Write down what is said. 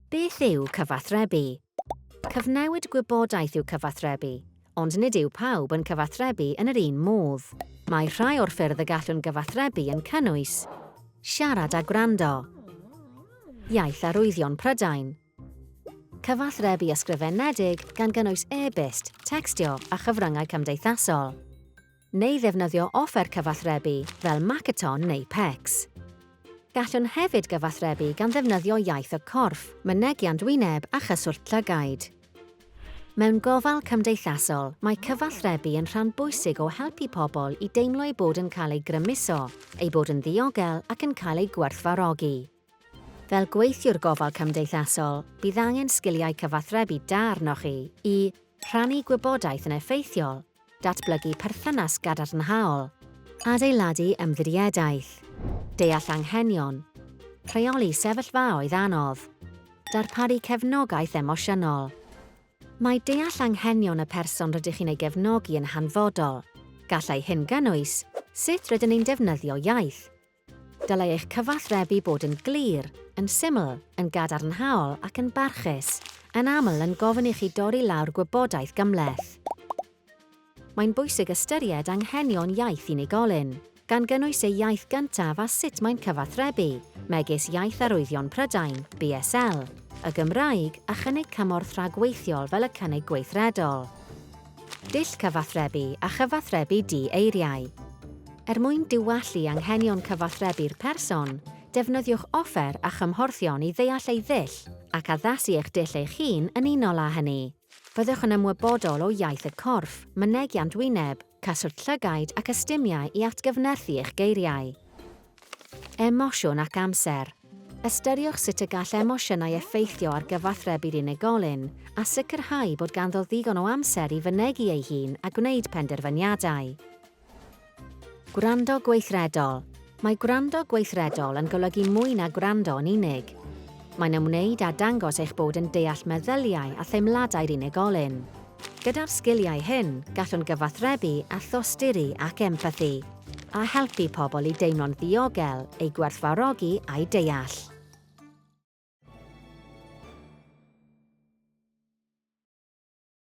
Beth yw cyfathrebu? Cyfnewid gwybodaeth yw cyfathrebu, ond nid yw pawb yn cyfathrebu yn yr un modd. Mae rhai o'r ffyrdd y gallwn gyfathrebu yn cynnwys, siarad a gwrando, iaith arwyddion Prydain, cyfathrebu ysgrifenedig gan gynnwys e-byst, tecstio a chyfryngau cymdeithasol, neu ddefnyddio offer cyfathrebu fel Makaton neu PECS. Gallwn hefyd gyfathrebu gan ddefnyddio iaith y corff, mynegiant wyneb a chyswllt llygaid. Mewn gofal cymdeithasol, mae cyfathrebu yn rhan bwysig o helpu pobl i deimlo eu bod yn cael eu grymuso, eu bod yn ddiogel ac yn cael eu gwerthfawrogi. Fel gweithiwr gofal cymdeithasol, bydd angen sgiliau cyfathrebu da arnoch chi i, rhannu gwybodaeth yn effeithiol, datblygu perthynas gadarnhaol, adeiladu ymddiriedaeth, deall anghenion, rheoli sefyllfaoedd anodd, darparu cefnogaeth emosiynol. Mae deall anghenion y person rydych chi'n ei gefnogi yn hanfodol. Gallai hyn gynnwys, sut rydyn ni'n defnyddio iaith, Dylai eich cyfathrebu bod yn glir, yn syml, yn gadarnhaol ac yn barchus, yn aml yn gofyn i chi dorri lawr gwybodaeth gymhleth. Mae'n bwysig ystyried anghenion iaith unigolyn, gan gynnwys ei iaith gyntaf a sut mae'n cyfathrebu, megis Iaith Arwyddion Prydain, BSL, y Gymraeg a chynnig cymorth rhagweithiol fel y cynnig gweithredol. Dull cyfathrebu a chyfathrebu di-eiriau. Er mwyn diwallu anghenion cyfathrebu'r person, defnyddiwch offer a chymhorthion i ddeall ei ddull ac addasu eich dull eich hun yn unol â hynny. Byddwch yn ymwybodol o iaith y corff, mynegiant wyneb, cyswllt llygaid ac ystumiau i atgyfnerthu eich geiriau. Emosiwn ac amser. Ystyriwch sut y gall emosiynau effeithio ar gyfathrebu'r unigolyn a sicrhau bod ganddo ddigon o amser i fynegi ei hun a gwneud penderfyniadau. Gwrando gweithredol. Mae gwrando gweithredol yn golygu mwy na gwrando yn unig. Mae'n ymwneud â dangos eich bod yn deall meddyliau a theimladau'r unigolyn. Gyda'r sgiliau hyn, gallwn gyfathrebu â thosturi ac empathi, a helpu pobl i deimlo'n ddiogel, eu gwerthfawrogi a'u deall.